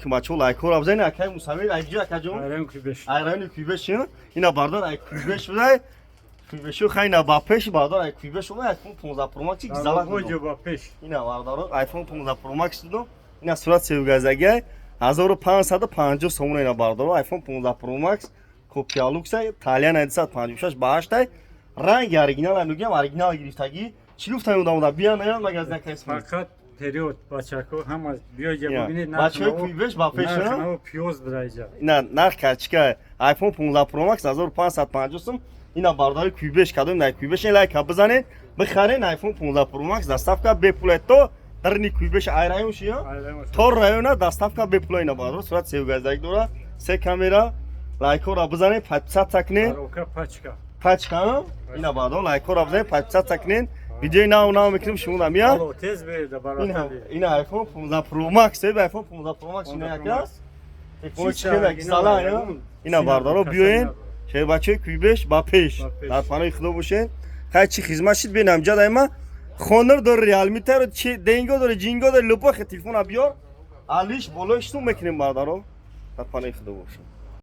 Бачаҳо, лайкҳоро бизанед. Акай Мусавир, айҷи, акаҷон? Айрон Куйбеш. Ай райони Куйбеш. Ина, бардор, ай Куйбеш будай. Куйбешу хай на ба пеш, бардор, ай Куйбеш омад. iPhone 15 Pro Max залак. Ҷо ба пеш. Ина, бардоро, iPhone 15 Pro Max дидум. Ина, сурат севгазагай, 1550 сомона. Ина, бардоро, iPhone 15 Pro Max, копия люкса, Талиан 156 ба 8, ранги оригинал мегӯям, оригинал гирифтагӣ. Чӣ гуфтам, одамода биян, наян магазин, акай Исмоил? Фақат период, бачако, ҳама биёҷа бибинед. Бачаҳои Куйбеш ба пеш. Нархнаво пиёз бираҷа. Ина, нарх качка iPhone 15 Pro Max 1550 сум. Ина, бардори Куйбеш, кадом дар Куйбеш, лайка бизанед, бихарен iPhone 15 Pro Max, доставка бепула то дарни Куйбеш, ай район шия то района, доставка бепула. Ина, бардор, сурат севгаздаг дора, се камера. Лайкҳоро бизанед, подписаться кунед. Коробка, пачка. Пачка. Ина, бардор, лайкҳоро бизанед, подписаться кунед. Видеои нав нав мекунем, шумо намия. Алло, тез берда. Ина. Бародар. Ина, iPhone 15 Pro Max, iPhone 15 Pro Max, ина яка телефон чикена кисала. Ина, бардоро, биёен, шербачаи Куйбеш ба пеш. Ба пеш. Дар паноҳи Худо бошен. Хай, чӣ хизмат шид, бинам ҷадайма хонор дори, Реалми таро чи деньги дори, ҷинго дори, любой телефона биёр, алиш болои штум мекунем. Бардаро, дар паноҳи Худо бошен.